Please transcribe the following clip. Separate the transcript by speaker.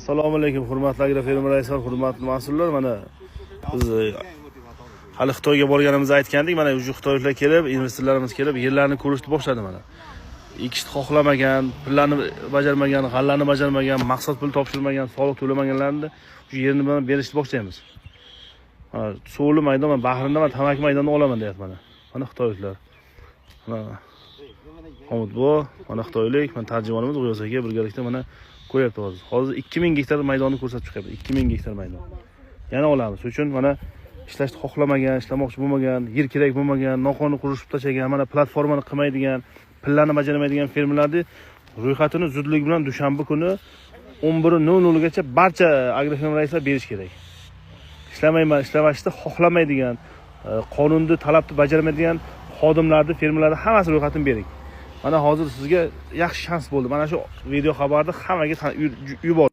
Speaker 1: Assalomu alaykum, hurmatli agrofermer raislar, hurmatli mas'ullar. Mana biz hali Xitoyga borganimizda aytgandik, mana уже xitoyliklar kelib, investorlarimiz kelib, yerlarni ko'rishni boshladi mana. Ekishni xohlamagan, pullarni bajarmagan, g'allani bajarmagan, maqsad pul topshirmagan, soliq to'lamaganlarni shu yerni mana berishni boshlaymiz. Mana so'li maydon, mana Bahrinda mana tamaki maydonni olaman deyapti mana. Mana xitoyliklar. Mana Homid bu, mana xitoylik, mana tarjimonimiz G'iyos aka birgalikda mana ko'ryapti hozir. Hozir 2000 gektar maydonni ko'rsatib chiqyapti. 2000 gektar maydon. Yana olamiz. Shuning uchun mana ishlashni xohlamagan, ishlamoqchi bo'lmagan, yer kerak bo'lmagan, noqonuniy qurishib tashlagan, mana platformani qilmaydigan, pullarni bajarmaydigan fermerlarni ro'yxatini zudlik bilan dushanba kuni 11:00 gacha barcha agrofermer raislar berish kerak. Ishlamayman, ishlashni xohlamaydigan, qonunni talabni bajarmaydigan xodimlarni, fermerlarni hammasi ro'yxatini bering. Mana hozir sizga yaxshi shans bo'ldi. Mana shu video xabarni hammaga yubor.